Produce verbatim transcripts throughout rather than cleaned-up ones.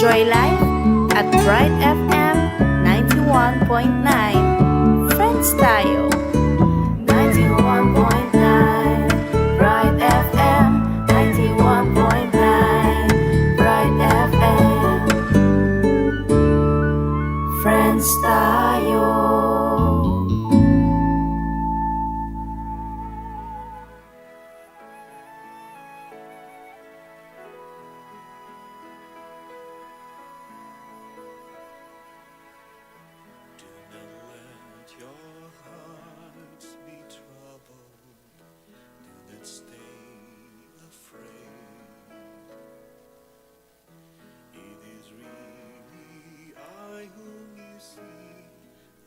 Joy Life at Bright F M ninety-one point nine. Friends tayo. Ninety-one point nine Bright F M, ninety-one point nine Bright F M. Friends tayo. Do not let your hearts be troubled. Do not stay afraid. It is really I whom you see.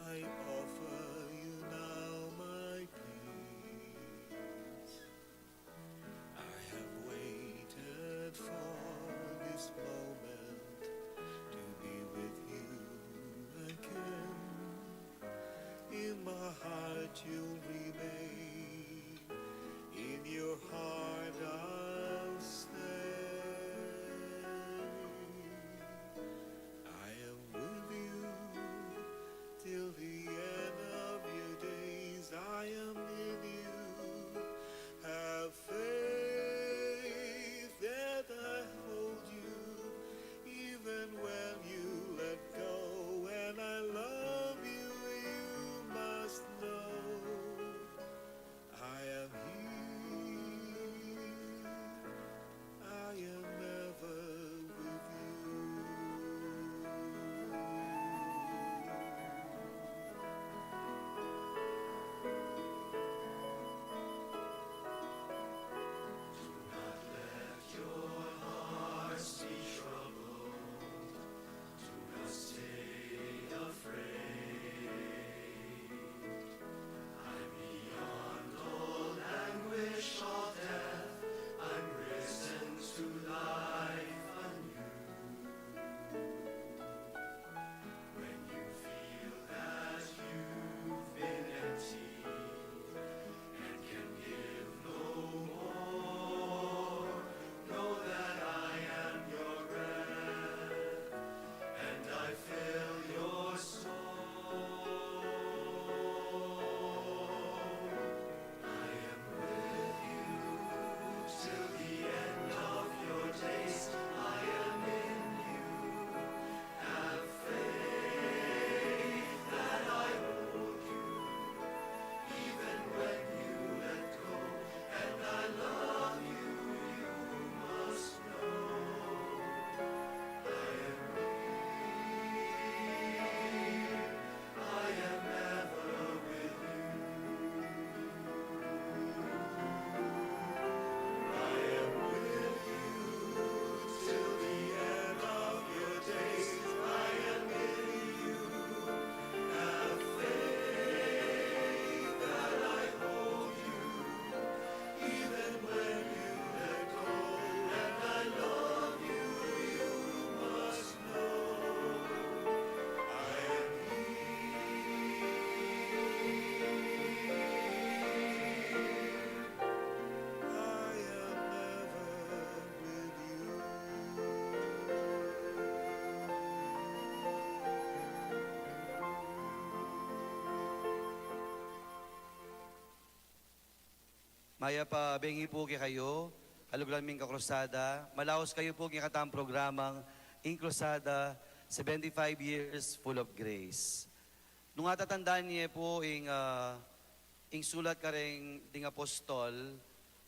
I offer you now my peace. I have waited for this moment to be with you again. In my heart you'll remain. In your heart I'll stay. I am with you till the end of your days. I am in you. Have faith that I hold you even when you let go. And I love you, you must know. I am here. I am ever with you. Do not let your hearts be troubled. Do not stay afraid. I'm beyond all anguish, all death. I'm risen to life anew. When you feel that you've been empty and can give no more, know that I am your breath, and I fill your soul. I am with you till the end of your days. I am in you. Have faith that I hold you, even when you let go. And I love you, you must know. I am here. I am ever with you. I am with you till the end of your days. I am in you. Have faith that I hold you, even when you let go. And I love you, you must know. I am here. I am ever with you. Mayap a bengi pu kekayu, kaluguran ming kakrusada. Malaus kayu pu keng katang programang ing Krusada, seventy-five years full of grace. Nung atatandaan ye pu ing, ah, ing sulat kareng ding apostol,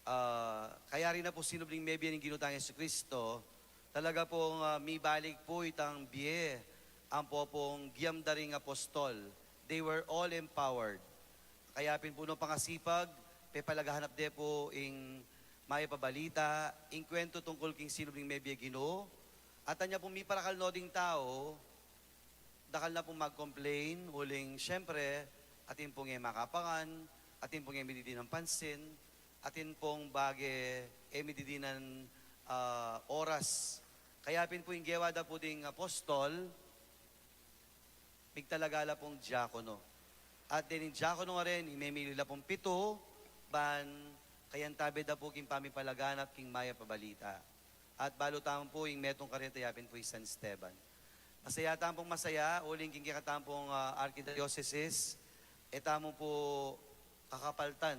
ah, kayari na pu sinubling mebie ning Ginu tang Jesucristo, talaga pung, ah, mibalik pu itang bie ampo pung giyam da ring apostol. They were all empowered. Kaya pin pu no pangasipag, pepalagahanap de pu ing mayap a balita, ing kwentu tungkul king sinubling mebie Ginu. At anya pu miparakal no ding tau, dakal na pung mag-complain, uling siyempre, atin pung e makapangan, atin pung e mididinan pansin, atin pung bage e mididinan, ah, oras. Kaya pin pu ing gewa da pu ding apostol, migtalaga la pung diakono. At dening diakono a rin, imemili la pung pitu, ban kayantabe da pu king pamipalaganap king mayap a balita. At balu tamu pu ing metung kareta, yapin pu i San Esteban. Masaya tamu pung masaya uling king kekatamung, ah, arkidiosesis, e tamu pu kakapaltan.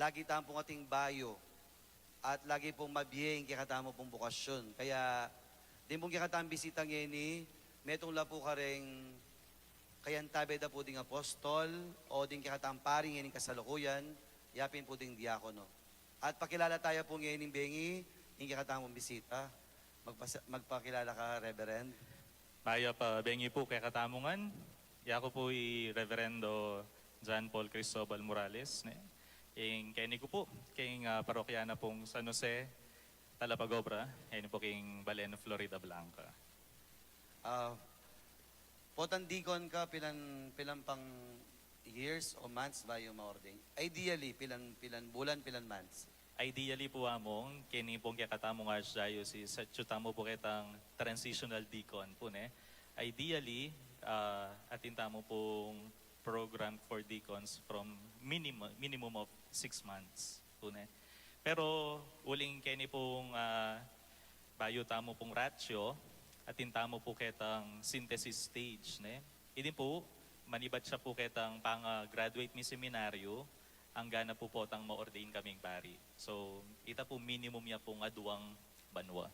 Lagi tamu pung ating bayu at lagi pung mabie ing kekatamu pung bukasyon. Kaya ding pung kekatamung bisita ngeni, metung la pu kareng kayantabe da pu ding apostol o ding kekatamung pari ngening kasalukuyan, yapin pu ding diakono. At pakilala taya pu ngening bengi ing kekatamung bisita. Magpasa-, magpakilala ka, Reverend. Mayap a bengi pu kekatamu ngan. Yaku pu i Reverendo John Paul Cristobal Morales, ne? Ing keni ku pu, king, ah, parokya na pung San Jose, Talapagobra, keni pu king Balen, Floridablanca. Ah, potang deacon ka, pilan, pilan pang years o months bayu ma-ordain? Ideally, pilan, pilan bulan, pilan months? Ideally pu, Among, keni pung kekatamung archdiocese, atyu tamu pu ketang transitional deacon pu, ne? Ideally, ah, atin tamu pung program for deacons from minimum, minimum of six months pu, ne? Pero uling keni pung, ah, bayu tamu pung ratio, atin tamu pu ketang synthesis stage, ne? Ini pu, manibat ya pu ketang panga-graduate mi seminaryo, angga na pu potang ma-ordain kaming pari. So, ita pu minimum ya pung aduang banua.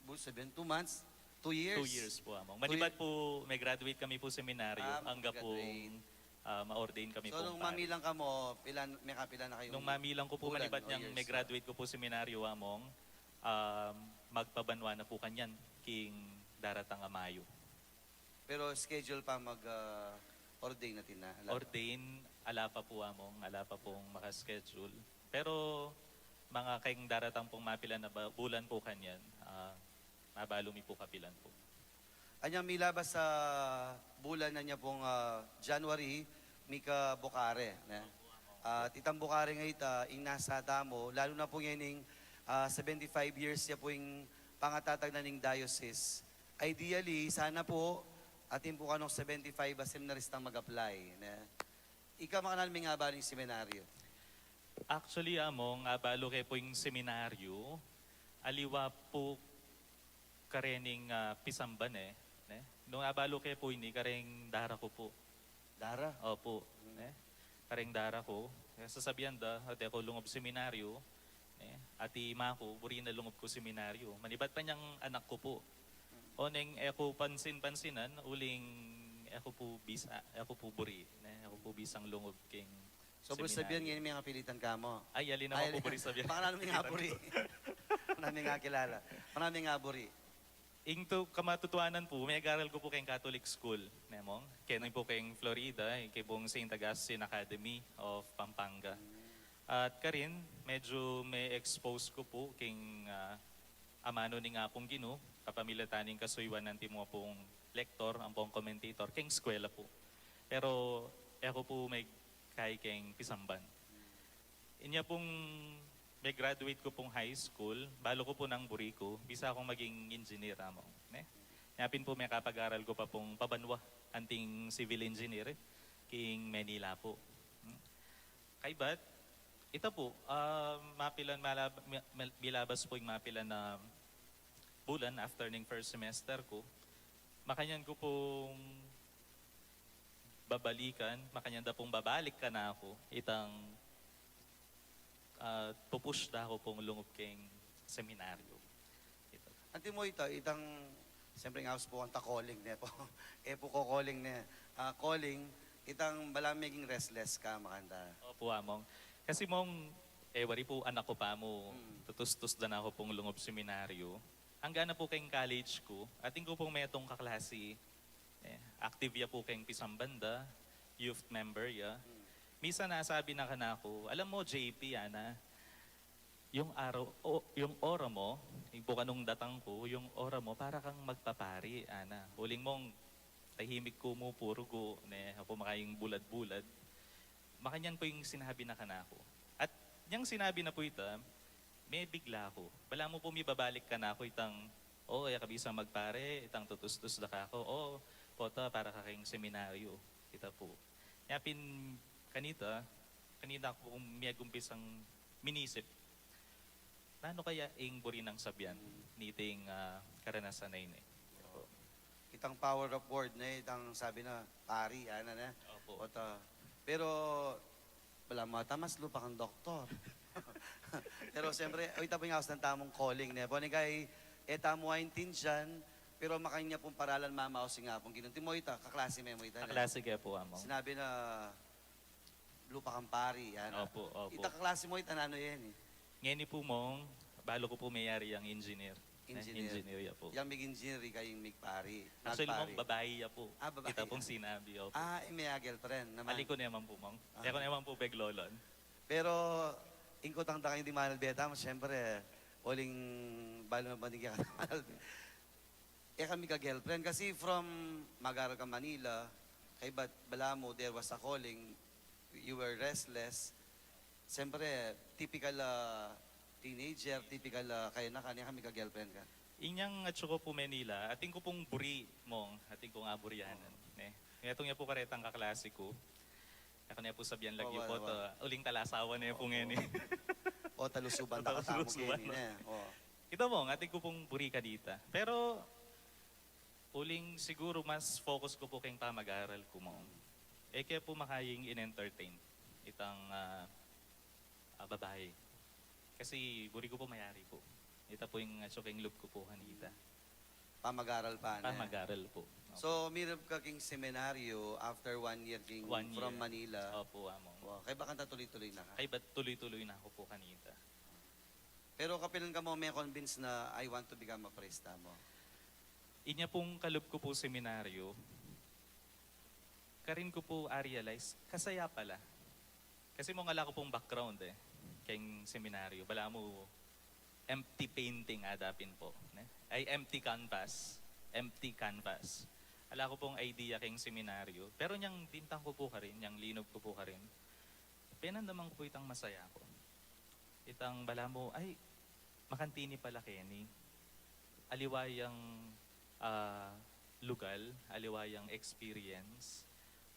Ibig sabihin, two months? Two years? Two years pu, Among. Two Manibat years. Pu, me-graduate kami pu seminaryo, Ah, angga pung, ah, ma-ordain kami pung pari. So, nung mamilang ka mu, pilan, mekapilan na kayung bulan o years? Nung mamilang ku pu, manibat nyang me-graduate ku pu seminaryo, Among, um, magpabanua na pu kanyan, king daratang a Mayo. Pero schedule pa mag, ah, ordain atin na? Ala pa. Ordain, ala pa pu, Among, ala pa pung maka-schedule. Pero mga keng daratang pung mapilan a ba-, bulan pu kanyan, ah, mabalu mi pu kapilan pu. Anyang milabas a bulan na nya pung, ah, January, mika-Bucare, ne? At itang Bucare nga ita, ing nasa tamu, lalu na pu ngening, ah, seventy-five years ya pu ing pangatatag na ning diocese. Ideally, sana pu, atin pu kanung seventy-five a seminaristang mag-apply, ne? Ika makananu meng abalu ing seminaryo? Actually, Among, abalu ke pu ing seminaryo, aliwa pu karening, ah, pisamban, e, ne? Nung abalu ke pu ini, kareng dara ku pu. Dara? Opu, ne? Kareng dara ku. Kaya sasabian da, at e ku lungub seminaryo, ne? At i ima ku, buri na lungub ku seminaryo. Manibat pa nyang anak ku pu. Oneng e ku pansin-pansinan, uling e ku pu bisa, e ku pu buri, ne? E ku pu bisang lungub king So, buri sabian, seminaryo. Ngeni mengapilitan ka mu? Ay, ali naman pu, buri sabian. Makananu meng aburi? Makananu meng akilala? Makananu meng aburi? Ing tu-, kamatutuanan pu, megaral ku pu keng Catholic school, ne, Among? Keni pu keng Florida, ing keni pung Saint Augustine Academy of Pampanga. At karin, medyu me-expose ku pu king, ah, amanu ning Apung Ginu, kapamilatan ning kasuyuan anti mo pung lector, ampong commentator, keng eskwela pu. Pero e ku pu me-, kay keng pisamban. Inya pung me-graduate ku pung high school, balu ku pu nang buri ku, bisa kung maging engineer, Among, ne? Nya pin pu mekapag-aral ku pa pung pabanwa, anting civil engineer, king Manila pu. Hmm. Kaybat, ita pu, ah, mapilan malab-, mi-, mil-, milabas pu ing mapilan a bulan after ning first semester ku, makanyan ku pung babalikan, makanyan da pung babalik kanaku itang, ah, pu-push da ku pung lungub keng seminaryo. Ita. Anti mo ita, itang, siyempre nga, us pu kanta calling ne pu. E pu ko calling ne, ah, calling, itang bala meging restless ka, makanta. Opu, Among. Kasi, Mong, e, wari pu, anak ku pa mu, mm, tutustus da na ku pung lungub seminaryo. Angga na pu keng college ku, atin ku pung metung kaklasi, e, active ya pu keng pisamban da, youth member ya. Mm. Misan asabi na kanaku, "Alam mo, J P," ana, "yung araw, o, yung ora mo, yung bukan nung datang ku, yung ora mo, para kang magpapari," ana. Uling, Mong, tahimik ku mu pu, rugu, ne, aku makaing bulad-bulad. Makanyan pu ing sinabi na kanaku. At nyang sinabi na pu ita, mebigla ku. Balamu pu mibabalik kanaku itang, "O, e ka bisang magpare, itang tutustus da kaku. O, pota, para ka keng seminaryo." Ita pu. Nya pin kanita, kanita ku megumpisang minisip. Nanu kaya ing buri nang sabian niting, ah, karanasan a ini? Itang power of word ne, itang sabi na, pari, ana ne. Opo. Ota. Pero, balamu ata mas lupa kang doktor. Pero siyempre, o, ita pu ing aus nang tamung calling ne. Poni kay, e tamu aintindian, pero makanyan pung paralan mamaus ing Apung Ginu. Antimo ita, kaklase me mu ita ne. Kaklase ke pu, Among. Sinabi na, lupa kang pari, ana. Opo, opo. Ita kaklase mu ita, nanu yan e? Ngeni pu, Mong, balu ku pu meyari yang engineer. Ne? Engineer. Engineer ya pu. Yang mig-engineer, ika ing mig-pari. Actually, Mong, Magpari. Babai ya pu. Ah, babai Ita ya. Pung sinabi, opo. Ah, e, maya girlfriend naman. Ali ku naman pu, Mong. Ah. E ku naman pu beglolon. Pero, ing kutang da kayung di Manalbe tamu, siyempre, uling balu me pu ning kekatamung Manalbe. E kami ka-girlfriend kasi from mag-aral ka Manila, kaybat balamu, there was a calling, you were restless. Siyempre, typical ah, teenager, typical ah, kayanakan, e kami ka-girlfriend ka. Inyang atsu ku pu Manila, atin ku pung buri, Mong, atin kung aburianan. Ne? Ngetung ya pu karetang kaklase ku. Aku ne pu sabian lagyu Wa, pu, wa. ta, uling talasawan ne pu Opo. Ngeni. O, talusuban ta Talusuban katamu keni na. ne. O. Ita, Mong, atin ku pung buri kanita. Pero, uling siguru mas focus ku pu keng pamag-aral ku, Mong. E ke pu makaying in-entertain itang ah, ah, babai. Kasi buri ku pu mayari pu. Ita pu ing atsu keng lub ku pu kanita. Pamag-aral pa ne. Pamag-aral pu. So, mirib ka king seminaryo after one year king One from year. Manila. Opo, Among. Wow, kaybat kanta tuloy-tuloy na ka. Kaybat tuloy-tuloy na ku pu kanita. Pero kapilan ka mu me-convince na I want to become a priest, Among? Inya pung kalub ku pu seminaryo, karin ku pu a-realize, kasaya pala. Kasi, Mong, ala ku pung background e, keng seminaryo. Balamu empty painting ada pin pu, ne? Ay, empty canvas. Empty canvas. Ala ku pung idea keng seminaryo. Pero inyang bintang ku pu karin, inyang linub ku pu karin, penandaman ku pu itang masaya ku. Itang balamu, ay, makanini pala keni. Aliwa yang ah, lugal, aliwa yang experience.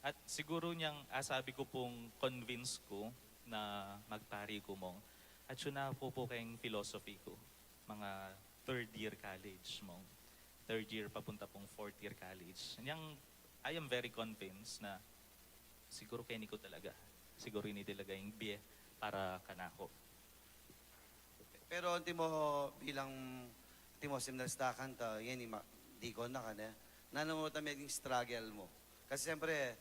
At siguru inyang asabi ku pung convince ku na magpari ku, Mong, atsu na ku pu keng philosophy ku. Mga third year college, Mong. Third year papunta pung fourth year college. Inyang, I am very convinced na siguru keni ku talaga. Siguru ini talaga ing bie para kanaku. Pero antimo bilang, antimo seminarista ka, ngeni ma-, dikon na ka ne. Nanu mu ta meging struggle mu? Kasi siyempre,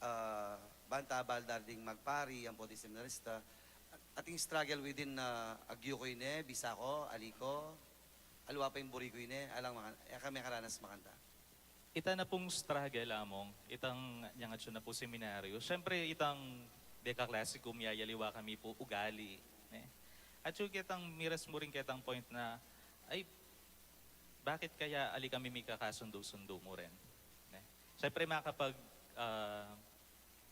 ah, banta abal da ring magpari, ampo ding seminarista, ating struggle within na agyu ku ini, bisa ku, ali ku, aliwa pa ing buri ku ini, alang makan-, e kami karanas makanta. Ita na pung struggle, Among, itang inyang atsu na pu seminaryo. Siyempre, itang deka klase ku, miyayaliwa kami pu ugali, ne? Atsu ketang miras mu rin ketang point na, ay, bakit kaya ali kami mikakasundu-sundu mu rin? Ne? Siyempre, makapag, ah,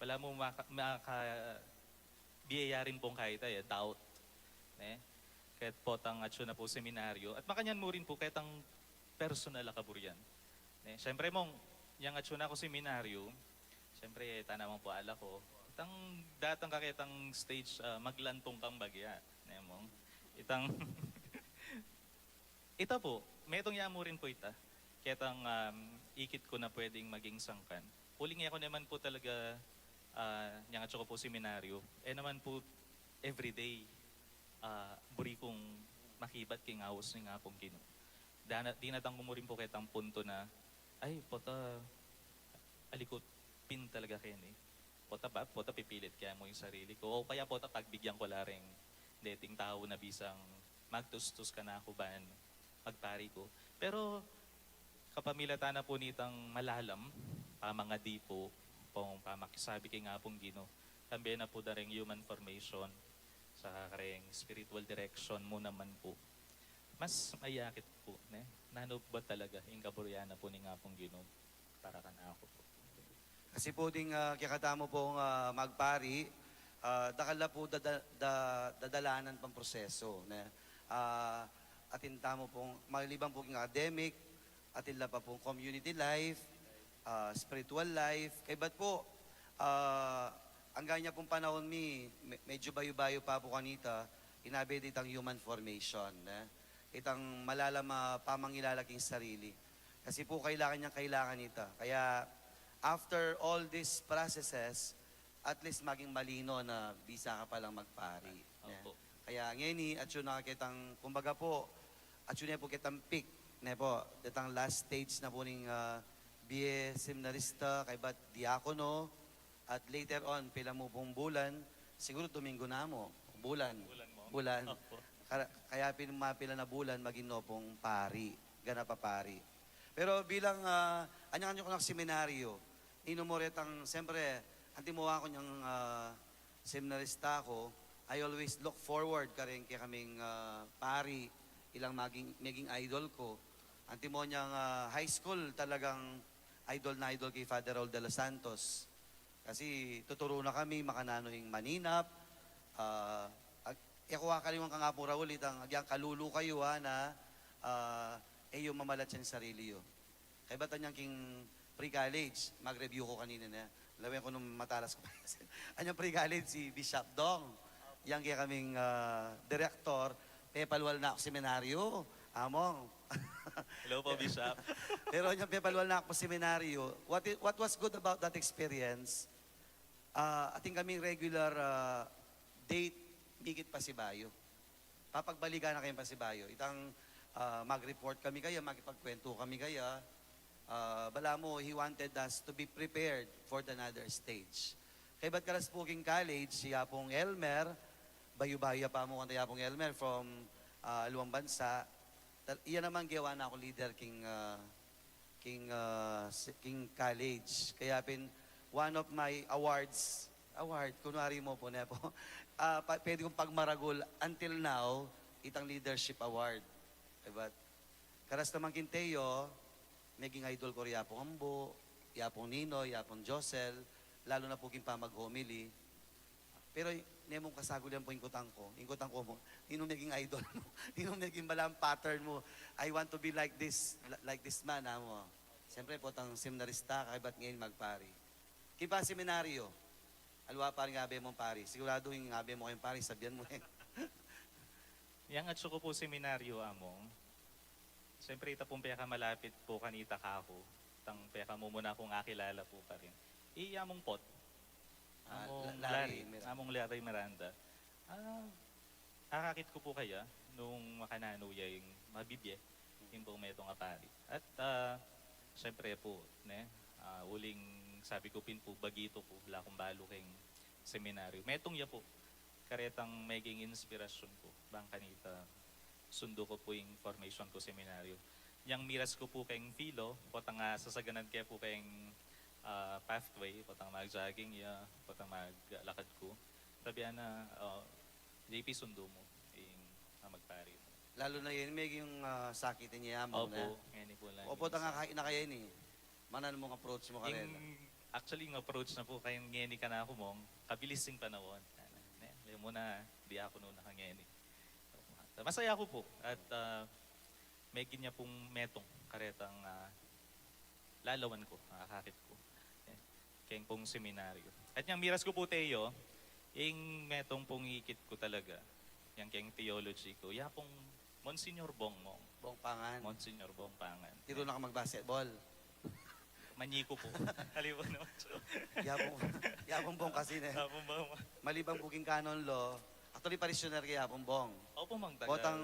balamu maka-, maka-, bie ya rin pung kaita, e, doubt, ne? Kaya't potang atsu na pu seminaryo. At makanyan mu rin pu ketang personal a kaburian. Ne? Siyempre, Mong, inyang atsu na ku seminaryo, siyempre, e ta naman pu ala ku. Itang datang ka ketang stage, ah, maglantung kang bagya, ne, Mong? Itang Ita pu, metung ya mu rin pu ita. Ketang, um, ikit ku na pwedeng maging sangkan. Uling e ku naman pu talaga, ah, inyang atsu ku pu seminaryo, e naman pu everyday, ah, buri kung makibat king aus ning Apung Ginu. Dana-, dinatang ku mu rin pu ketang punto na, ay, pota, ali ku pin talaga keni. Pota ba, pota pipilit kaya mu ing sarili ku. O kaya pota pagbigyan ku la ring deting tau na bisang magtustus kanaku ban magpari ku. Pero kapamilatan na pu nitang malalam, pamangadi pu, pung pamakisabi king Apung Ginu, kambe na pu da ring human formation, saka ring spiritual direction mu naman pu. Mas mayakit pu, ne? Nanu ba talaga ing kaburian na pu ning Apung Ginu para kanaku pu? Kasi pu ding, ah, kekatamu pung, ah, magpari, ah, dakal la pu dada-, da-, dadalanan pang proseso, ne? Ah, atin tamu pung, maliban pu king academic, atin la pa pung community life, ah, spiritual life. Kaybat pu, ah, anggang inya pung panaun mi, me-, medyo bayu-bayu pa pu kanita, inabe de itang human formation, ne? Itang malalam a pamangilala king sarili. Kasi pu kailangan yang kailangan ita. Kaya after all these processes, at least maging malino na bisa ka palang magpari, ne? Opo. Kaya ngeni, atsu na ketang, kumbaga pu, atsu ne pu ketang peak, ne pu, detang last stage na pu ning, ah, bie seminarista, kaybat diakono, at later on, pila mu pung bulan, siguru Domingo na mu, bulan. Bulan mu. Bulan. Opo. Kara-, kaya pin mapila na bulan, maging no pung pari, ganap a pari. Pero bilang, ah, anyang-anyang ku na seminaryo, ninu mu retang, siyempre, antimo aku nyang, ah, seminarista ku, I always look forward kareng kekaming, ah, pari, ilang maging, meging idol ku. Antimo nyang, ah, high school, talagang idol na idol ku i Father Raul de los Santos. Kasi tuturu na kami makananu ing maninap, ah, ag-, e ku akaliwan kang Apu Raul, itang agyang kalulu kayu, ha, na, ah, e yu mamalat yang sarili yu. Kaybat anyang king pre-college, mag-review ku kanina na. Lawen ku nung matalas ku pa. Anyang pre-college, si Bishop Dong. Yang kekaming, ah, direktor, pepalwal na ku seminaryo, Among. Hello po, Bishop. Pero anyang pepalwal na ku seminaryo, what i-, what was good about that experience, ah, atin kaming regular, ah, date, mikit pasibayu. Papagbalikan na kayang pasibayu. Itang, ah, mag-report kami kaya, makipagkwentu kami kaya. Ah, balamu, he wanted us to be prepared for the another stage. Kaybat karas pu king college, si Apung Elmer, bayu-bayu ya pamukan ta i Apung Elmer from, ah, luang bansa. Tal-, iya naman gewa na ku leader king, ah, king, ah, si-, king college. Kaya pin, one of my awards, award, kunwari mu pu, ne pu, ah, pa-, pwede kung pagmaragul until now, itang leadership award. Diba? Karas naman king Teo, meging idol ku ri Apung Ambo, i Apung Nino, i Apung Josel, lalu na pu king pamag-homily. Pero ne mung kasagul yan pu ing kutang ku. Ing kutang ku mu, ninu meging idol mu? Ninu meging balamu pattern mu? I want to be like this, li-, like this man, ha, mu. Siyempre, potang seminarista ka, kaybat ngeni magpari. King paseminaryo, aliwa pa ring abe mung pari. Siguradu ing abe mu kayung pari, sabian mu, e. Yang atsu ku pu seminaryo, Among, siyempre, ita pung pekamalapit pu kanita kaku, itang pekamumuna kung akilala pu karin, i Among Pot. Ah, Among La-, Larry Larry, Miranda. Among Larry Miranda. Ah, akakit ku pu kaya nung makananu ya ing mabibie, ing pung metung a pari. At, ah, siyempre pu, ne, ah, uling sabi ku pin pu, bagitu ku, ala kung balu keng seminaryo. Metung ya pu karetang meging inspirasyun ku bang kanita sundu ku pu ing formation ku seminaryo. Yang miras ku pu keng filo, potang, ah, sasaganan ke pu keng, ah, pathway, potang mag-jogging ya, potang maglakad ku, sabian na, ah, "J P, sundu mu ing, ah, magpari mu." Lalu na yan, meging, ah, sakit ini, Among, opo, ne? Ngeni pu lang. Opo, minsan. Tanga ka-, na kaya ini. Manan mung approach mu karela? Ing, actually, ing approach na pu kaya ngeni kanaku, Mong, kabilis ing panaun. Ana, ne, le mu na, diakonu na ka ngeni. Masaya ku pu. At, ah, megin ya pung metung karetang, ah, lalawan ku, akakit ku, e, keng pung seminaryo. At yang miras ku pu, Teo, ing metung pung ikit ku talaga, yang keng theology ku, ya pung Monsignor Bong, Mong. Bong Pangan. Monsignor Bong Pangan. Tiru na ka mag-basketball? Manyiku pu. Aliwa naman, so. Yapung, yapung Bong kasi, ne? Yapung Bong. Maliban pu king canon law, actually, parishioner ke i Apung Bong. Opo, Mang, taga Botang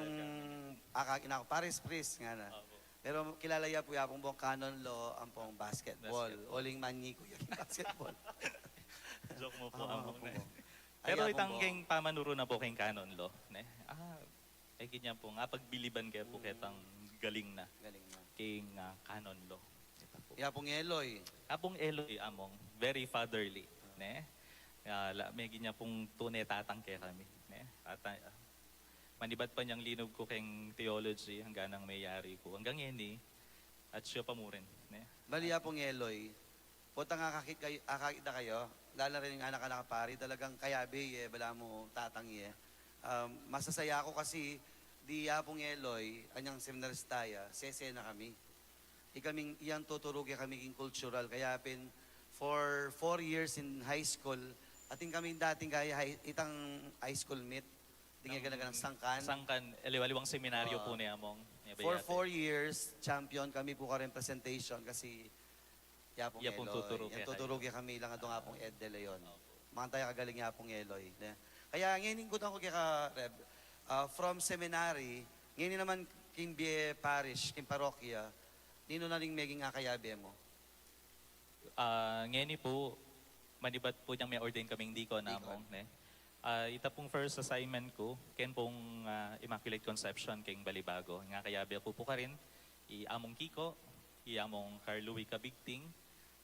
Aka-, inaku, parish priest, ngana. Opo. Pero kilala ya pu i Apung Bong canon law ampong basketball. Basketball. Uling manyiku ya king basketball. Joke mu pu, Apung Bong. Ay, Apung Bong. Pero itang keng pamanuru na pu keng canon law, ne? Ah, e, kanya pung apagbiliban ke pu ketang galing na. Galing na. Keng, ah, canon law. Ita pu. I Apung Eloy. Apung Eloy, Among, very fatherly, ne? Ah, la, megin ya pung tune tatang kekami, ne? At, ah, manibat pa nyang linub ku keng theology, anggang meyari ku, anggang ngeni, at siya pa mu rin, ne? Bali, Apung Eloy, potang akakit kay-, akakit da kayu, lalo na rin ing anak-anak a pari, talagang kayabe ye, balamu tatang ye. Um, masasaya ku kasi, di Apung Eloy, anyang seminarista ya, sese na kami. Ikaming, iyang tuturu kekami king cultural, kaya pin, for four years in high school, atin kaming dating kaya high, itang high school meet. Di nga ganagan ng sangkan. Sangkan, aliwa-aliwang seminaryo po ni Among. For four years, champion kami po karing presentation kasi yapong Eloy. Tuturo kami kaya lang adung Apong Ed De Leon. Opo. Mangantay kagaling yapong Eloy. Ne? Kaya ngeni ing kutang ku keka, Reb, ah, from seminary, ngeni naman king bie parish, king parokya, ninu na ring meging akayabe mu? Ah, ngeni po, manibat po niyang me-ordain kaming deacon, Among, ne? Ah, ita pong first assignment ku, ken pong, ah, Immaculate Conception, king Balibago. Ing akayabe ku po karin, i Among Kiko, i Among Carl Louis Cabigting,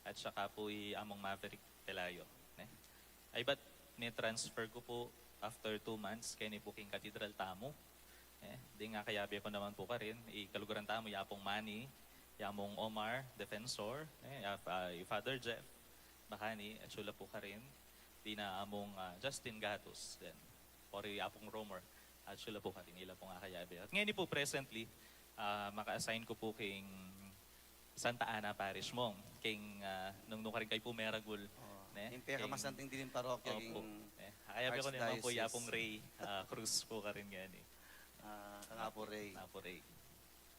at saka po i Among Maverick Pelayo, ne? Aybat, ni-transfer ku po after two months, keni po king katedral tamu. Eh, deng akayabe ku naman po karin, i kaluguran tamu, i Apong Manny, i Among Omar Defensor, eh, i, ah, i Father Jeff, makani, atsu la po karin, deng Among, ah, Justin Gatus, then, or i Apong Romer, atsu la po karin, ila pong akayabe. At ngeni po, presently, ah, maka-assign ku po king Santa Ana Parish, Mong, king, ah, nung, nung karin kayu po meragul, ne? Ing pekamasanting diling parokya king Archdiocese. Opo. Eh, akayabe ku naman po i Apong Ray, ah, Cruz po karin ngeni. Ah, kang Apo Ray. Apo Ray.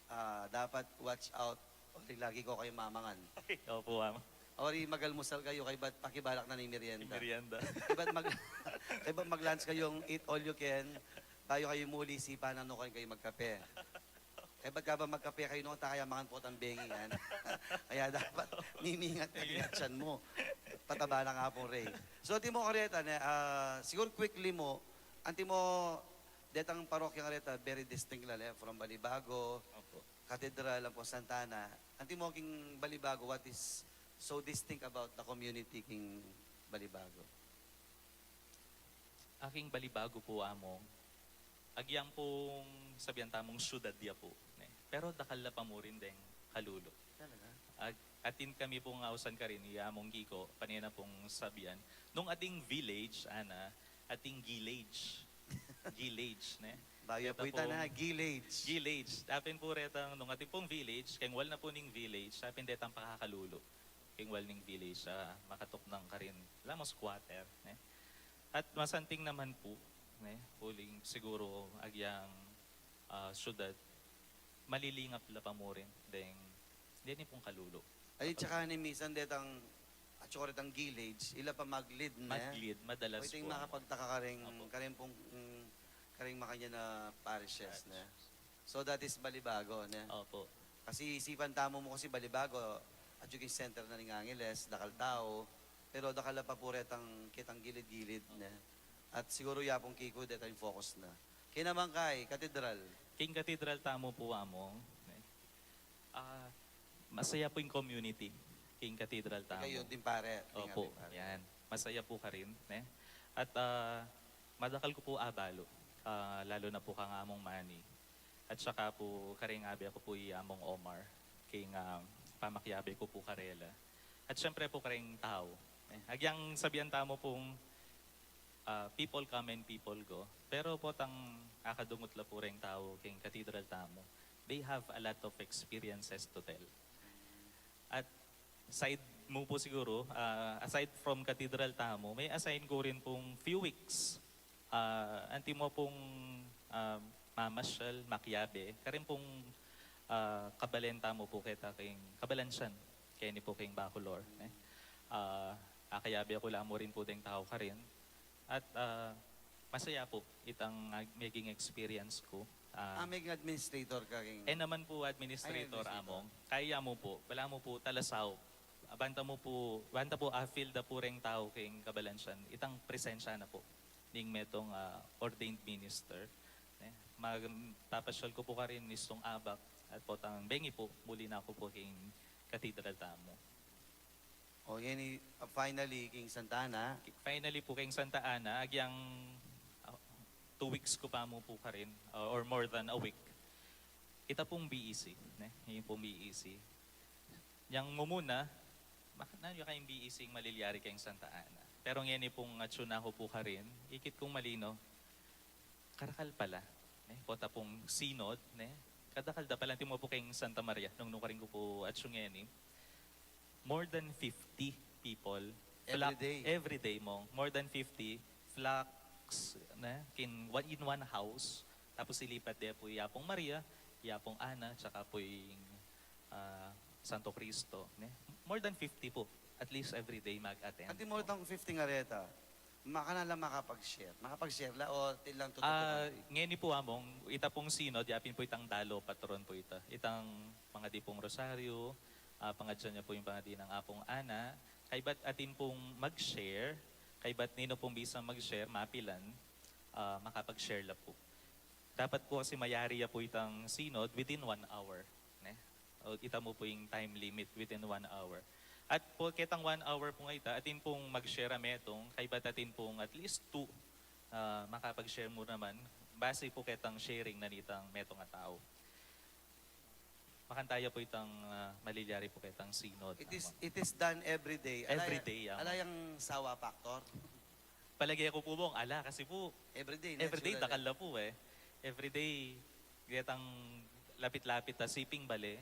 Ah, dapat watch out. Ori lagi ko kayu mamangan. Opo, Among. Ori mag-almusal kayu, kaybat pakibalak na ning merienda. Ing merienda. Kaybat mag-, kaybat mag-lunch kayung eat all you can. Bayu kayu muli, sipan na nung karin kayu magkape. Kaybat kaba magkape kayu nung, ta kaya mangan potang bengi yan. Kaya dapat mimingat ka king atyan mu. Pataba na nga pong Ray. So, antimo kareta, ne, ah, siguro quickly mu, antimo detang parokyang reta, very distinct la, ne, from Balibago, Katedral, ampo Santa Ana. Antimo king Balibago, what is so distinct about the community king Balibago? Aking Balibago po, Among, agyang pong sabian tamung syudad ya po, ne? Pero dakal la pa mu rin deng kalulu. Talaga? Ag-, atin kami pong ausan karin, i Among Kiko, pane na pong sabian. Nung ating village, ana, ating gilage. Gilage, ne? Bayu po ita na, gilage. Gilage. Dapin po retang, nung atin pong village, keng wal na po ning village, dapin detang pakakalulu. Keng wal ning village, ah, makatuknang karin. Alam mo, squatter, ne? At masanting naman po, ne, uling siguro agyang, ah, syudad, malilingap la pa mu rin deng, deni pong kalulu. Ay, tsaka ni minsan detang, at saka detang gilage, ila pa mag-lead, ne? Mag-lead, madalas po. Makapagtaka karing, karing pong, mm, karing makanyan a parishes, ne? So that is Balibago, ne? Opo. Kasi isipan tamu mu kasi Balibago, at yung center na ning Angeles, dakal tau, pero dakal la pa po retang kitang gilid-gilid, ne? At siguro yapong Kiko, deta yung focus na. Kaya naman kay, katedral. King katedral tamu po, Among, ne? Ah, masaya po yung community king katedral tamu. Kayo, ding pare, ding Opo, ating pare. Yan. Masaya po karin, ne? At, ah, madakal ku po abalu, ah, lalu na po kang Among Manny. At saka po, karing abe ku po i Among Omar, king, ah, pamakiabe ku po karela. At syempre po, karing tau, ne? Agyang sabian tamu pong, ah, people come and people go. Pero potang akadungut la po reng tau king katedral tamu, they have a lot of experiences to tell. At side mu po siguro, ah, aside from katedral tamu, me-assign ku rin pong few weeks. Ah, antimo pong, ah, mamasyal, makiabe, karin pong, ah, kabalen tamu po keta king Cabalansian, keni po king Bacolor, ne? Ah, akayabe ku la mu rin po deng tau karin. At, ah, masaya po itang, ah, maging experience ku. Ah, Ah, maging administrator ka king E naman po administrator, Ay, administrator. Among. Kaya mu po, balamu po, talasaup. Banta mu po, banta po, ah, feel da po reng tau king Cabalansian, itang presensya na po ning metung, ah, ordained minister, ne? Mag-, papasyal ku po karin mismung abak at potang bengi po, muli na ku po king katedral tamu. O, yan i-, ah, finally, king Santa Ana. Finally po, king Santa Ana, agyang, ah, two weeks ku pa mu po karin, ah, or more than a week. Ita pong B E C, ne? Yung pong B E C. Yang mumuna, bak-, nanu kayang B E C ing malilyari keng Santa Ana? Pero ngeni pong atsu na ku po karin, ikit kung malino, karakal pala, ne? Pota pong synod, ne? Kadakal da pala, antimo po keng Santa Maria, nung nukarin ku po atsu ngeni, more than fifty people. Every Flock, day? Every day, Mong. More than fifty. Flock, ne? Kin one, in one house. Tapos ilipat de pu i Apung Maria, i Apung Ana, tsaka pu ing, ah, Santo Cristo, ne? More than fifty pu. At least every day mag-attend. At more than fifty nga reta, makanyan la makapag-share. Makapag-share la o tilang tututukan? Ah, ngeni pu, Among, ita pung synod, yapin pu itang dalo patron pu ita. Itang pangadi pung rosaryo, ah, pangadyan ya pu ing pangadi nang Apung Ana, kaybat atin pung mag-share, kaybat ninu pung bisang mag-share, mapilan, ah, makapag-share la pu. Dapat pu kasi mayari ya pu itang synod within one hour, ne? O, ita mu pu ing time limit within one hour. At pu ketang one hour pu nga ita, atin pung mag-share a metung, kaybat atin pung at least two, ah, makapag-share mu naman, base pu ketang sharing na nitang metung a tau. Makanyan ya pu itang, ah, malilyari pu ketang synod. It is, Among. It is done every day. Ala Every ya-, day, Among. Ala yang sawa factor? Palage ku pu, Among, ala, kasi pu, Every day, every day, natural dakal yan. La pu, eh. Every day, ketang lapit-lapit a siping bale,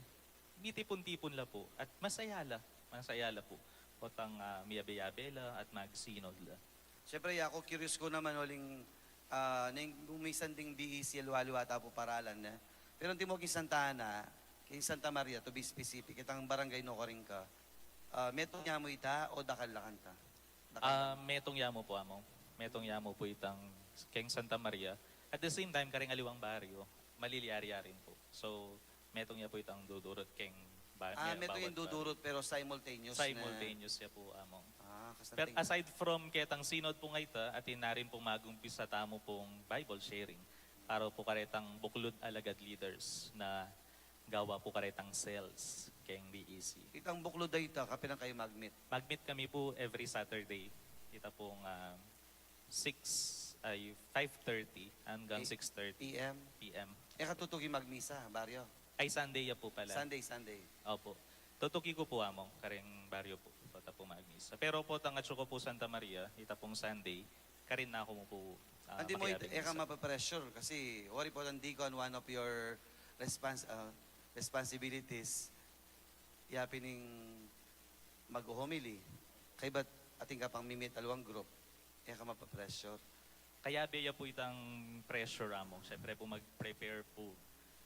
mitipun-tipun la pu. At masaya la, masaya la pu. Potang, ah, miyabe-yabe la at mag-synod la. Siyempre, ya ku, curious ku naman, uling, ah, neng, kung minsan ding B E C, aliwa-aliwa ta pu paralan, ne? Pero anti mo king Santa Ana, king Santa Maria, to be specific, itang barangay nukarin ka, ah, metung ya mu ita o dakal la kanta? Dakal la. Ah, metung ya mu pu, Among. Metung ya mu pu itang keng Santa Maria. At the same time, karing aliwang baryo, malilyari-yari rin pu. So, metung ya pu itang dudurut keng ba-, Ah, me-, metung bawat yung baryo. Dudurut, pero simultaneous na. Simultaneous ya pu, Among. Ah, kas-, pero aside from ketang synod pu nga ita, atin na rin pung mag-umpisa tamu pung Bible sharing para pu karetang Buklud Alagad leaders na gawa pu karetang cells keng B E C. Itang Buklud a ita, kapilan kayu mag-meet? Mag-meet kami pu every Saturday. Ita pung, ah, six, ay, five thirty hanggang six thirty P M? P M. E ka tutuki magmisa, baryo? Ay, Sunday ya pu pala. Sunday, Sunday. Opo. Tutuki ku pu, Among, karing baryo pu. Pota pu magmisa. Pero potang atsu ku pu Santa Maria, ita pung Sunday, karin na ku mu pu, ah, Anti mo, makiabing e ka misa. Mapapressure kasi wari potang deacon, one of your respons-, ah, responsibilities, yapin ing mag-homily. Kaybat atin ka pang mi-meet aliwang group, e ka mapapressure. Kayabe ya pu itang pressure, Among. Siyempre pu, mag-prepare pu,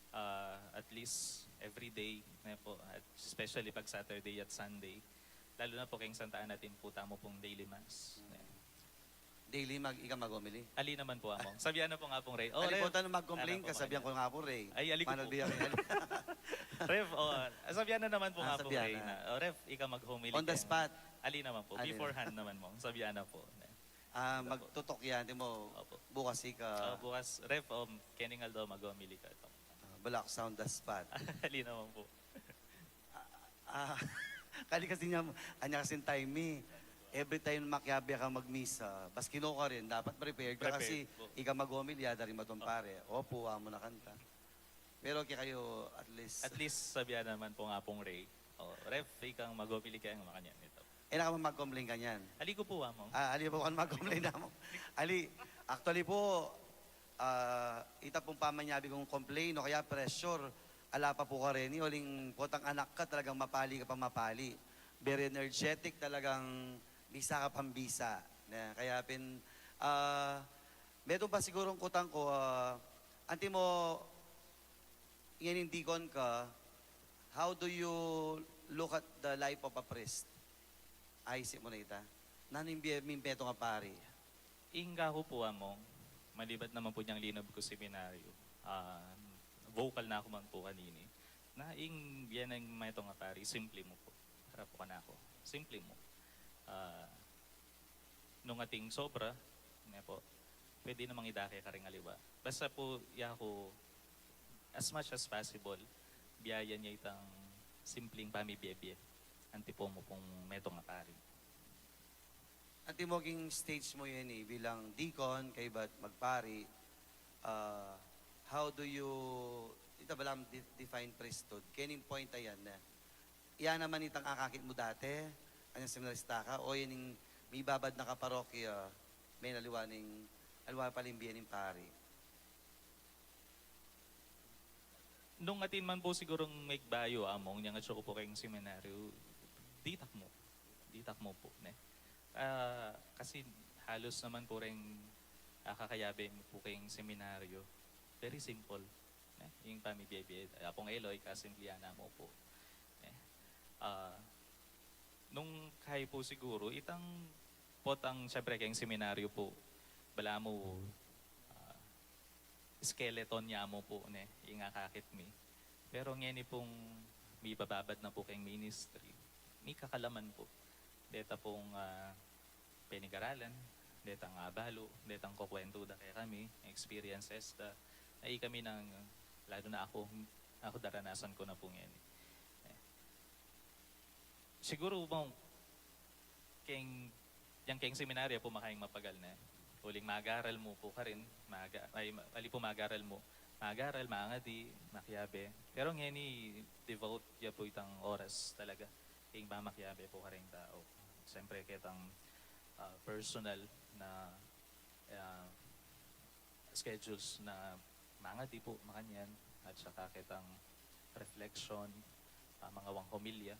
ah, at least every day, ne pu, at especially pag Saturday at Sunday. Lalo na pu keng Santa Ana, atin pu tamu pung daily mass. Mm. Ne. Daily mag-, ika mag-homily? Ali naman pu, Among. Sabian na pu nga pung Ray. Oh, ali Ray. Pu, tanu mag-complain ka, sabian ku nga pu, Ray. Ay, ali ku pu. Ref, oh, ah, sabian na naman pu nga pung Ray na. Oh, Ref, ika mag-homily. On the spot. Ali naman pu. Ali na. Beforehand naman, Mong. Sabian na pu. Ah, magtutok yan, di mo. Opo. Bukas ika. Oh, bukas, Ref, um, kening aldo mag-homily ka. Ah, black sound the spot. Ali naman pu. Ah, ah, kali kasi niya, anya kasing time e. Every time makiabe ka magmisa, bas kinukuha rin, dapat prepared ka kasi ika mag-homily, ada rin matung pare. Opo, amo na kanta. Pero kaya kayo, at least. At least, sabian naman pu nga pung Ray. Oh, Ref, ikang mag-homily kaya nga makanyan ito. E na ka mag-complain kanyan? Ali ku pu, Among. Ah, ali pu kan mag-complain, Among. Ali, actually pu, ah, ita pung pamanyabi kung complain o kaya pressure, ala pa pu kareni, uling potang anak ka, talagang mapali ka pa mapali. Very energetic, talagang bisa ka pang bisa. Ne? Kaya pin, ah, metung pa sigurung kutang ku, ah, anti mo, ngening deacon ka, how do you look at the life of a priest? Ay, si mo na ita. Nanu ing bie-, ing metung a pari? Ing aku pu, Among, malibat naman pu niang linub ku seminaryo, ah, vocal na ku man pu kanini. Na ing bie ning metung a pari, simple mu pu. Para pu kanaku, simple mu. Ah, nung ating sobra, ne pu, pwede namang idake karing aliwa. Basta pu, yaku, as much as possible, biayan ya itang simpleng pamibie-bie. Anti pu mu pung metung a pari. Anti mo king stage mo yan e, bilang deacon, kaybat magpari, ah, how do you, ita ba lang de-, define priesthood? Kening point a yan na, iya naman itang akakit mu dati, anyang seminarista ka, o yan ing mibabad na ka parokya, me na aliwa ning, aliwa pala ing bie ning pari. Nung atin man pu sigurung megbayu, Among, nyang atsu ku pu keng seminaryo, ditak mu. Ditak mu pu, ne? Ah, kasi halos naman pu reng akakayabe mu pu keng seminaryo. Very simple, ne? Ing pamibie-bie, Apung Eloy, kasimplihan na mu pu, ne? Ah, nung kayi pu siguru, itang potang, siyempre, keng seminaryo pu, balamu, ah, skeleton ya mu pu, ne, ing akakit mi. Pero ngeni pung mibababad na pu keng ministry, mikakalaman pu. Deta pung, ah, penigaralan, detang abalu, detang kukuwentu da kekami, experiences da, na ikami nang, lalo na aku, aku daranasan ku na pu ngeni. Eh, siguru mu, keng, yang keng seminaryo pu makaing mapagal ne. Uling magaral mu pu karin, maga-, ay, ma-, ali pu magaral mu, magaral, mangadi, makiabe. Pero ngeni, devote ya pu itang oras talaga ing pamakiabe pu karing tau. Siyempre, ketang, ah, personal na, ah, schedules na mangadi pu, makanyan, at saka ketang reflection, ah, mangawang homilya.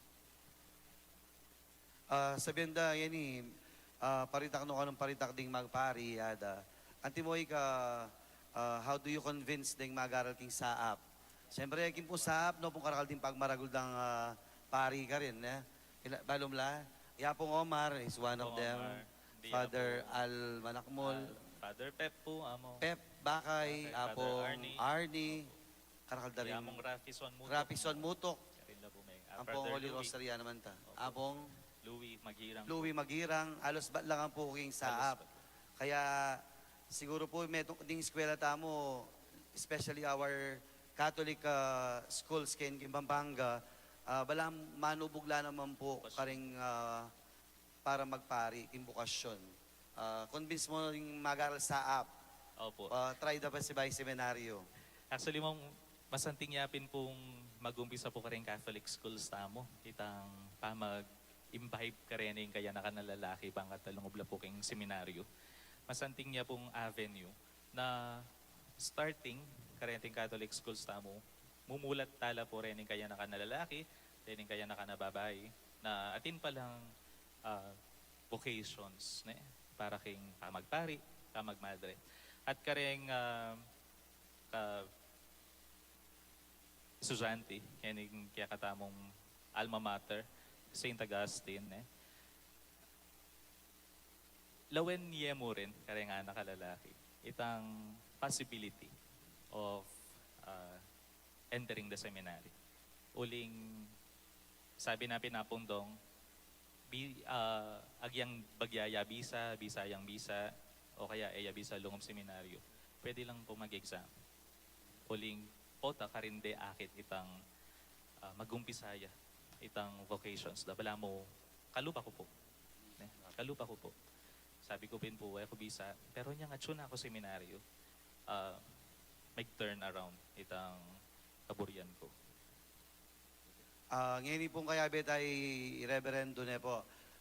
Ah, sabian da, ngeni, ah, paritak no, kanung paritak ding magpari, ada. Antimo ika, ah, how do you convince ding magaral king saap? Siyempre, king pu saap, no, pung karakal ding pagmaragul dang, ah, pari karin, eh. Ila-, balum la, ya pung Omar is one of them. Omar. Father Al Manakmul. Ah, Father Pep pu, Among. Pep Bakay, Father, Father Apung Arnie. Arnie. Opo. Karakal da rin. Among Raffison Mutok. Raffison Mutok. Karin la pu may, ah, Ampong Father Holy Louie. Rosary, ano man ta. Opo. Apung Louie Magirang. Louie Magirang. Alos bat lang ang puking saap. Alos bat. Kaya siguro po, metung ding eskwela tamu, especially our Catholic, ah, schools ken, ken Pampanga, ah, bala manubug la naman po karing, ah, para magpari, king bokasyon. Ah, convince mo ring mag-aral saap. Opo. Ah, try da pasibayu ing seminaryo. Actually, Mang, masanting ya pin pung mag-umpisa pu karing Catholic schools tamu. Itang pamag-imbibe kareni ing kayanakan a lalaki, bang katalungub la pu king seminaryo. Masanting ya pung avenue na starting kareting Catholic schools tamu, mumulat tala pu rening kayanakan a lalaki, rening kayanakan a babai, na atin palang, ah, vocations, ne? Para king pamagpari, pamagmadre. At kareng, ah, ka-, estudyante, kening kekatamung alma mater, Saint Augustine, ne? Lawen ye mu rin, kareng anak a lalaki, itang possibility of, ah, entering the seminary. Uling, sabi na pin Apung Dong, bi-, ah, agyang bagya ya bisa, bisa yang bisa, o kaya e ya bisa lungub seminaryo, pwede lang pu mag-exam. Uling pota karin de akit itang, ah, mag-umpisa ya itang vocations da. Balamu, kalupa ku pu. Ne? Kalupa ku pu. Sabi ku pin pu, e ku bisa. Pero inyang atsu na ku seminaryo, ah, mag-turn around itang kaburian ku. Ah, ngeni pung kayabe ta i Reverendo, ne pu.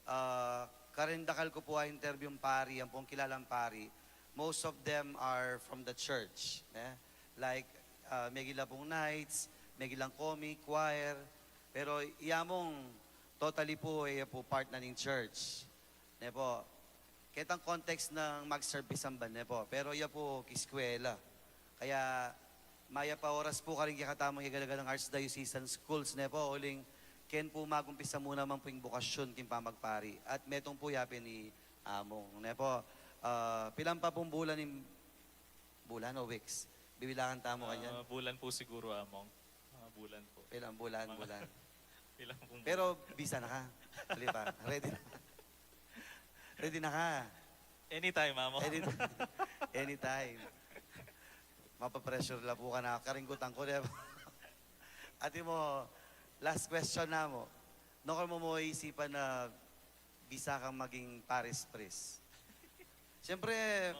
Ah, karing dakal ku pu a interview ing pari, ampong kilalang pari, most of them are from the church, ne? Like, ah, megila pung knights, megilang comic, choir, pero ya mung totally pu, e ya pu part na ning church. Ne pu, ketang context nang mag-serve king samban, ne pu. Pero ya pu, kiskwela. Kaya, mayap a oras pu karing kekatamung igagalaga dang archdiocesan schools, ne pu, uling ken pu mag-umpisa mu naman pu ing bokasyon king pamagpari. At metung pu ya pin i Among, ne pu. Ah, pilan pa pung bulan ing, bulan o weeks? Bibilangan tamu kanyan. Ah, bulan pu siguru, Among. Mga bulan pu. Pilan bulan, mga bulan. Pilan pung bulan. Pero bisa na ka? Di ba? Ready na ka? Ready na ka? Anytime, Among. Any-, anytime. Mapa-pressure la pu kanaku, karinggutan ku, di ba? Antimo, last question namu. Nung kanu mu mu isipan na bisa kang maging parish priest? Siyempre,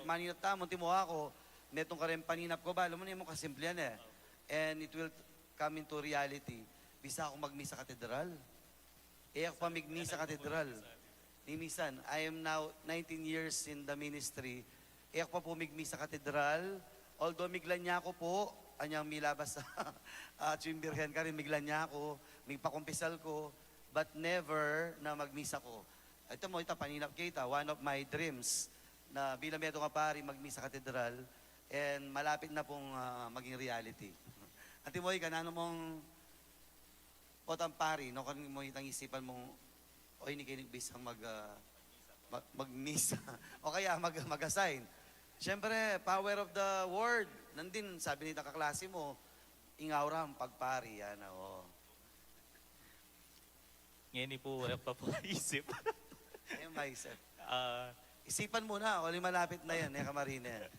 maninap tamu, antimo aku, metung kareng paninap ku, balu mu, ne, mu kasimplihan, e. And it will come into reality. Bisa kung magmisa katedral. E ku pa migmisa katedral. Ni misan, I am now nineteen years in the ministry. E ku pa pu migmisa katedral. Although miglanya ku pu, anyang milabas a, atsu ing Birhen karin, miglanya ku, migpakumpisal ku, but never na magmisa ku. Ita mu, ita, paninap ke ita, one of my dreams, na bilang metung a pari, magmisa katedral, and malapit na pung, ah, maging reality. Ate Moy, kananu mung potang pari, nukarin mu itang isipan mung, "Oy, ini ke ing bisang mag, ah, mag-, magmisa." O kaya mag-, mag-assign. Siyempre, power of the word. Nandin, sabi nitang kaklase mu, "Ing aura, pagpari, yan, o." Ngeni pu, wala pa pu isip. Ngeni maisip. Ah, isipan mu na, uling malapit na yan, e ka marine.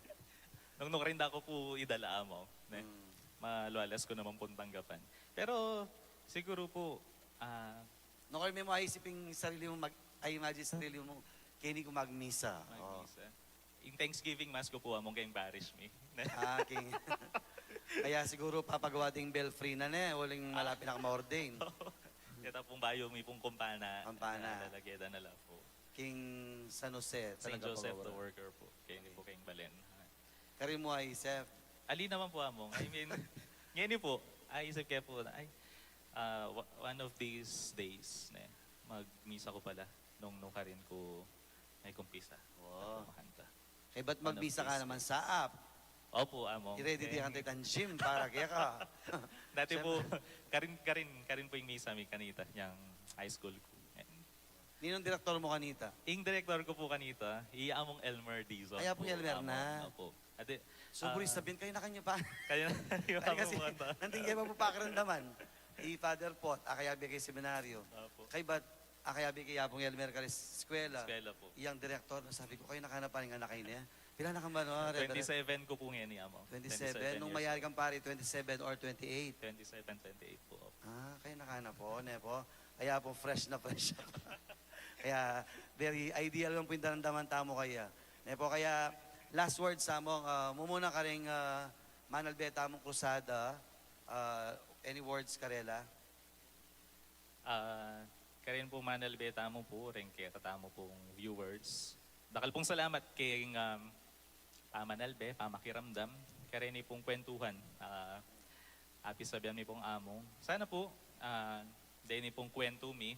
Nung nukarin da ku pu idala, Among, ne? Hmm. Malualas ku naman pung tanggapan. Pero, siguru pu, ah, nukarin me mu aisip ing sarili mu, mag-, ay, imagine sarili mu, keni ku magmisa. O. Magmisa. Ing Thanksgiving Mass ku pu, Among, keng parish mi. Ah, keng, kaya siguru papagawa ding belfry na ne, uling malapit na ka ma-ordain. Keta pung bayu mi pung kumpana. Kumpana. Lalagyan da na la pu. King San Jose, Saint talaga Joseph the pagawa. Worker pu. Keni pu keng balen. Karin mu aisip? Ali naman pu, Among. I mean, ngeni pu, aisip ke pu na, ay, ah, wa-, one of these days, ne, magmisa ku pala nung nukarin ku mekumpisa. Wow. At kumanta. Kaybat magmisa ka naman, saap. Opu, Among. I-ready de kang gym para keka. Dati pu, karin, karin, karin pu ing misa mi kanita, inyang high school ku. Ninung direktor mu kanita? Ing direktor ku pu kanita, i Among Elmer Dizon pu. Ay, Apung Elmer na. Opu. Ate, so, ah, buri sabihin, kayu na kanyan pa. Kayu na kanyan pa. Kasi, nandin ke pa pu pakiramdaman. I Father Pot, a kayabe ke seminaryo. Opu. Kaybat, a kayabe ke i Apung Elmer karin eskwela. Eskwela pu. Iyang direktor na, sabi ku, kayu na kanyan pa ing anak a ini. Pila na ka man, o, Reverend? Twenty-seven ku pu ngeni, Among. Twenty-seven. Twenty-seven years old. Nung mayari kang pari, twenty-seven or twenty-eight? Twenty-seven, twenty-eight pu, opu. Ah, kayu na kanyan pu, ne pu? Kaya pu, fresh na fresh. Kaya, very ideal lang pu ing daramdaman tamu kaya. Ne pu, kaya, last words, Among, ah, mumuna karing, ah, manalbe tamung krusada, ah, any words karela? Ah, karin pung manalbe tamu pu, reng kekatamu pung viewers. Dakal pung salamat keng, um, pamanalbe, pamakiramdam, kareni pung kwentuhan, ah, apisabian mi pung Among. Sana pu, ah, deni pung kwentu mi,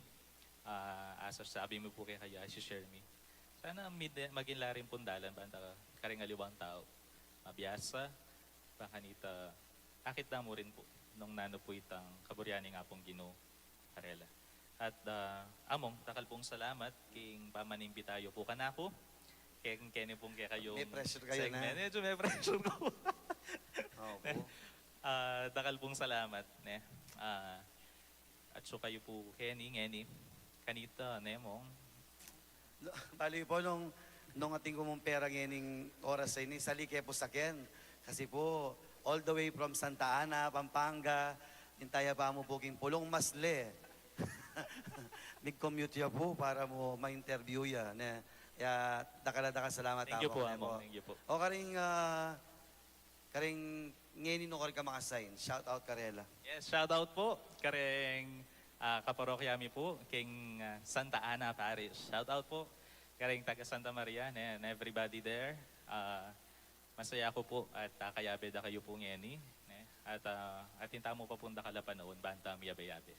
ah, asasabi mi pu kekayu, asishare mi. Sana mide-, maging la rin pung dalan banta kareng aliwang tau mabiasa, bang kanita akit da mu rin pu nung nanu pu itang kaburian ning Apung Ginu karela. At, ah, Among, dakal pung salamat king pamanimbita yu pu kanaku, keng keni pung kekayung segment. May pressure kayu na. Medyo may pressure ku. Opu. Ah, dakal pung salamat, ne? Ah, atsu kayu pu keni, ngeni, kanita, ne, Mong? No, bale pu, nung, nung atin ku mung pera ngening oras a ini, sali ke pu sa ken. Kasi pu, all the way from Santa Ana, Pampanga, intaya pa mu pu king Pulong Masle. Mig-commute ya pu para mu ma-interview ya, ne? Kaya dakal a dakal a salamat. Thank you pu, Among. Thank you pu. O karing, ah, karing ngeni nukarin ka maka-assign. Shout out karela. Yes, shout out pu kareng, ah, kaparokya mi pu, keng, ah, Santa Ana Parish. Shout out pu kareng taga Santa Maria, ne, and everybody there. Ah, masaya ku pu at, ah, kayabe da kayu pu ngeni, ne? At, ah, atin tamu pa pung dakal a panaun banta miyabe-yabe.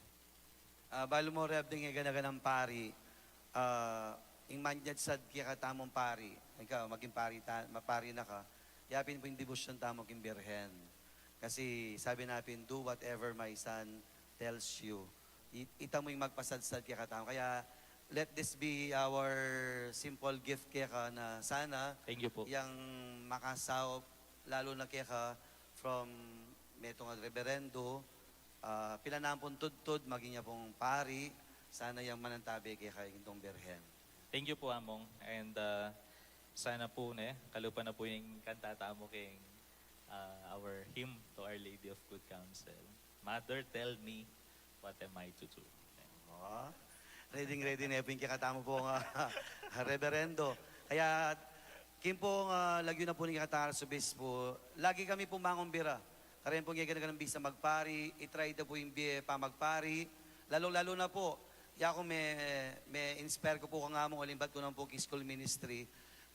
Ah, balu mu, Rev, ding e gana-ganang pari, ah, ing manyadsad kekatamung pari, ika, maging pari ta-, ma-, pari na ka, yapin pu ing debosyon tamu king Birhen. Kasi sabi na pin, "Do whatever my son tells you." I-, ita mu ing magpasadsad kekatamu. Kaya, let this be our simple gift keka na sana, thank you pu, yang makasaup, lalu na keka, from metung a reberendo, ah, pilan na pung tudtud, maging ya pung pari, sana yang manantabe keka ing Inung Birhen. Thank you pu, Among. And, ah, sana pu, ne, kalupa na pu ing kanta tamu keng, ah, our hymn to Our Lady of Good Counsel. Mother, tell me, what am I to do? Oh, ready, ready na pu ing kekatamu pung, ah, reberendo. Kaya, king pung, ah, lagyu na pu ning kekatang arsobispo, lagi kami pung mangumbira. Kareng pung e gana-ganang bisa magpari, i-try da pu ing bie pamagpari. Lalung-lalu na pu, yaku me, me-inspire ku pu kang Among, uling bat ku naman pu king school ministry.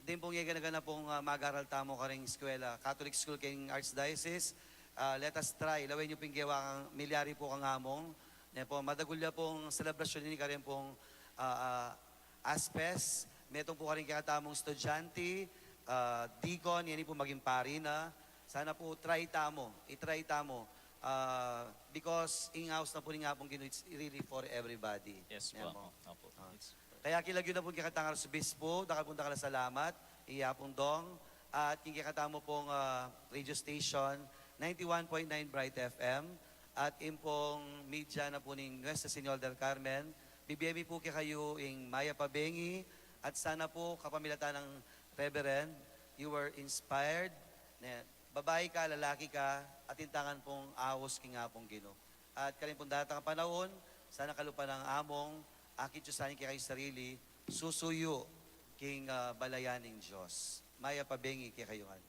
Ding pung e gana-gana pung, ah, mag-aral tamu kareng eskwela, Catholic school keng Archdiocese, ah, let us try. Lawen yu pung gewa kang milyari pu kang Among. Ne pu, madagul ya pung selebrasyun ini kareng pung, ah, ah, Aspes, Metung pu karing kekatamung estudyante, ah, deacon, ngeni pu maging pari na. Sana pu try tamu, i-try tamu. Ah, because ing aus na pu ning Apung Ginu, it's really for everybody. Yes pu. Nemo? Opo. Ah. Kaya kilagyu na pu king kekatang arsobispo, dakal pung dakal a salamat, i Apung Dong, at king kekatamu pung, ah, radio station, ninety-one point nine Bright F M, at ing pung media na pu ning Nuestra Señora del Carmen, bibie mi pu kekayu ing mayap a bengi, at sana pu kapamilatan nang Reverend, you were inspired, ne, babai ka, lalaki ka, atin tang aus king Apung Ginu. At karin pung daratang a panaun, sana kalupa nang Amung, akit yu sana ing kekayu sarili, susuyu king, ah, balayan ning Dios. Mayap a bengi kekayu ngan.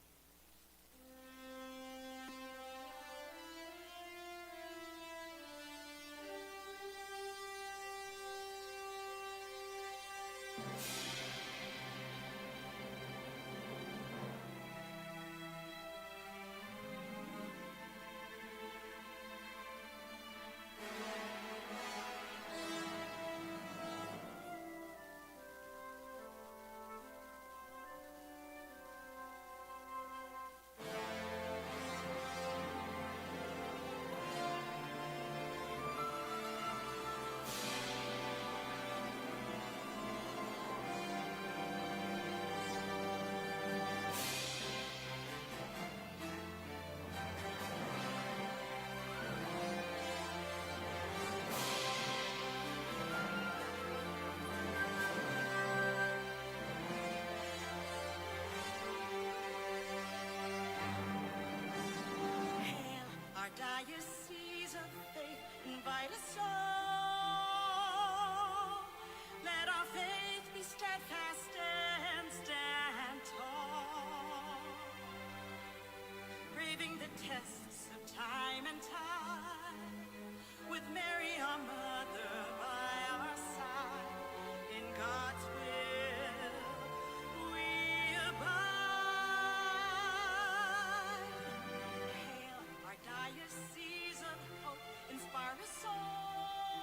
Hail, our diocese of faith, invite us all. Let our faith be steadfast and stand tall, braving the tests of time and tide, with Mary, our mother, by our side. In God's will we abide. Hail, our diocese of hope, inspire us all.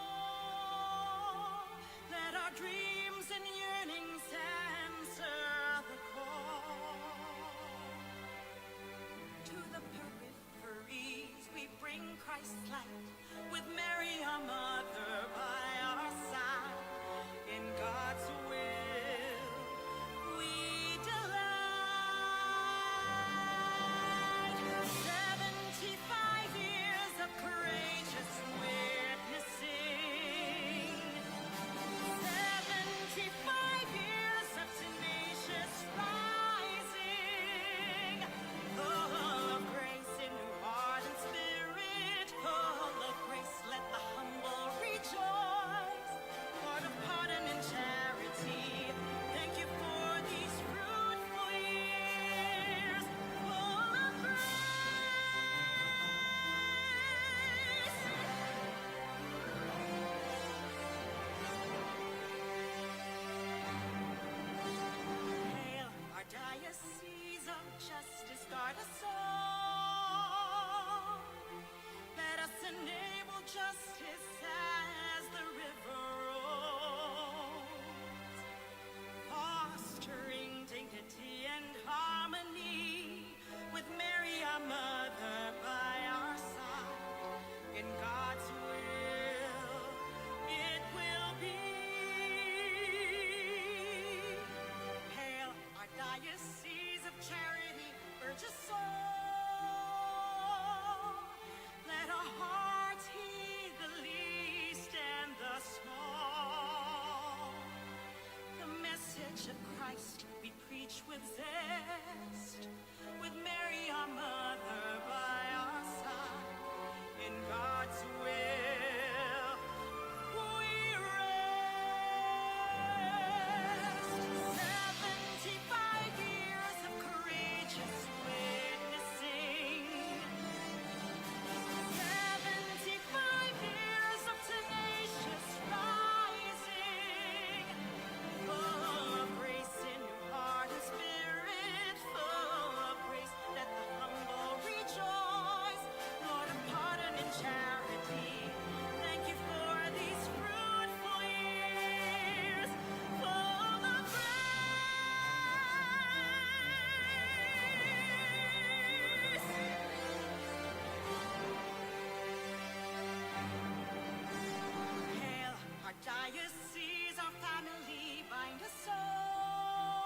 Diocese, our family, bind us all.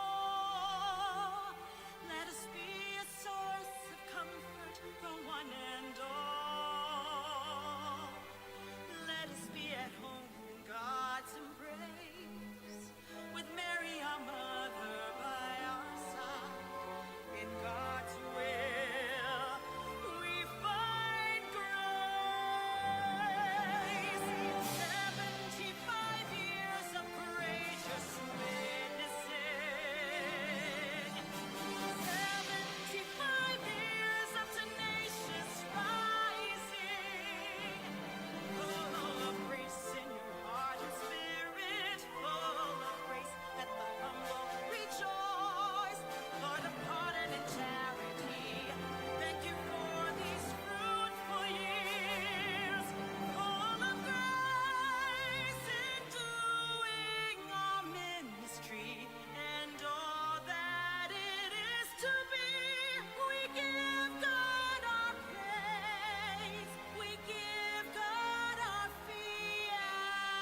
Let us be a source of comfort for one and all. Let us be at home in God's embrace, with Mary, our mother, by our side. In God's will, we find grace. Seventy-five years of courageous witnessing. Seventy-five years of tenacious rising. Full of grace in your heart and spirit, full of grace, let the humble rejoice. Lord of pardon and charity, thank you for these fruitful years, full of grace in doing our ministry and all that it is to be. We give God our praise, we give God our fiat.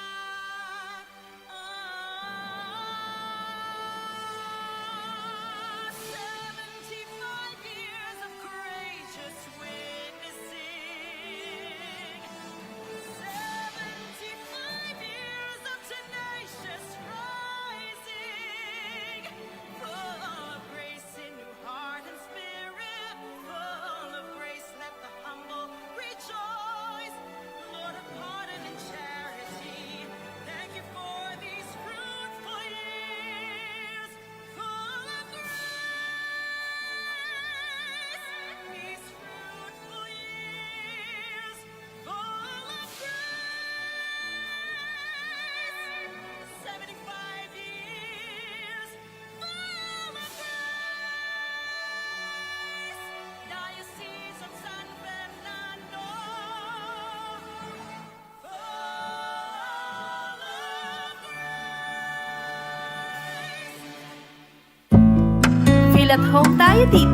Ah, seventy-five years of courageous witnessing. Seventy-five years of tenacious rising. Full of grace in your heart and spirit. Full of grace, let the humble rejoice. Lord of pardon and charity, thank you for these fruitful years, full of grace. These fruitful years, full of grace. Seventy-five years, full of grace. Diocese of San Fernando, full of grace. Feel at home tayo dito.